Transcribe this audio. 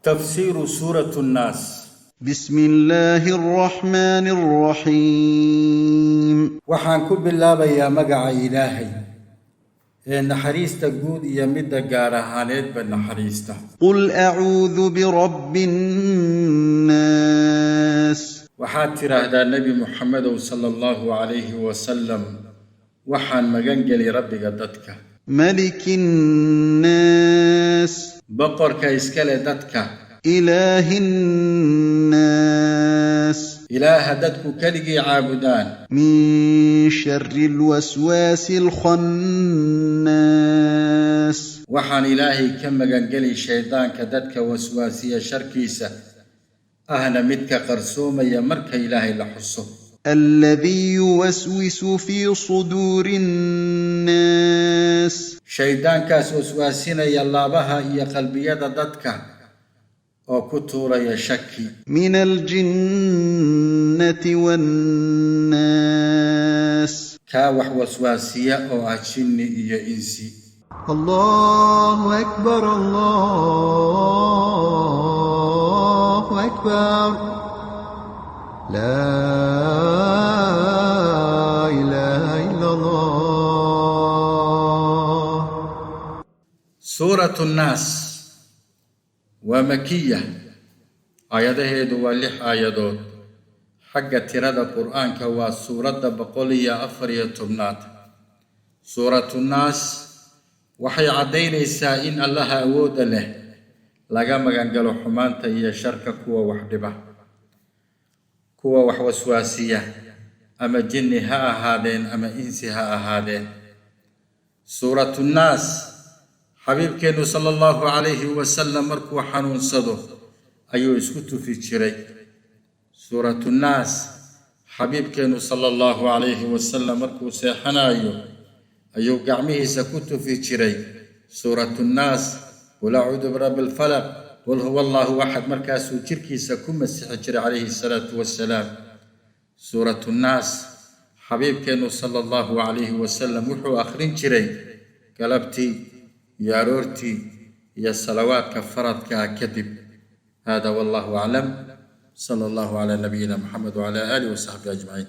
Tafsiiru Suuratu Nnaas. بسم الله الرحمن الرحيم. Waxaan ku bilaabayaa magaca Ilaahay ee naxariista guud iyo midda gaar ahaaneedba naxariista. قل أعوذ برب الناس. Waxaad tidhaahdaa, Nebi Muxamedow sala Allahu calayhi wasalam, waxaan magan geli Rabbiga dadka. ملك الناس. Boqorka iskale dadka. إله الناس. Ilaaha dadku keligii caabudaan. من شر الوسواس الخناس. Waxaan Ilaahay ka magangeli shaydaanka dadka waswaasiya sharkiisa, ahna midka qarsoomaya marka Ilaahay la xuso. الذي يوسوس في صدور الناس. Shayddaankaas waswaasinaya laabaha iyo qalbiyada dadka oo ku tuuraya shaki. من الجنة والناس. Kaa wax waswaasiya oo ah jinni iyo insi. الله أكبر، الله أكبر، لا إله إلا الله. Suuratu Nnaas waa makiya, aayadaheedu waa lix aayadood. Xagga tirada Qur'aanka waa suuradda 114aad. Suuratu Nnaas waxay caddaynaysaa in Allaha awoodda leh laga magangalo xumaanta iyo sharka kuwa wax dhiba, kuwa wax waswaasiya, ama jinni ha ahaadeen ama insi ha ahaadeen. Suuratu Nnaas xabiibkeennu sala Allahu calayhi wasalam markuu xanuunsado ayuu isku tufi jiray. Suuratu Nnaas xabiibkeennu sala Allahu calayhi wasalam markuu seexanayo ayuu gacmihiisa ku tufi jiray. Suuratu Nnaas, qul acuudu birabbi alfalaq, qul huwa Allahu axad, markaasuu jirkiisa ku masixi jiray calayhi salaatu wasalaam. Suuratu Nnaas xabiibkeennu sala Allahu calayhi wasalam wuxuu akhrin jiray galabtii iyo aroortii iyo salawaadka faradka ah kadib. Hada wallahu aclam, sala Allahu calaa nabiyina Maxamed wacala aalihi wasaxbihi ajmaciin.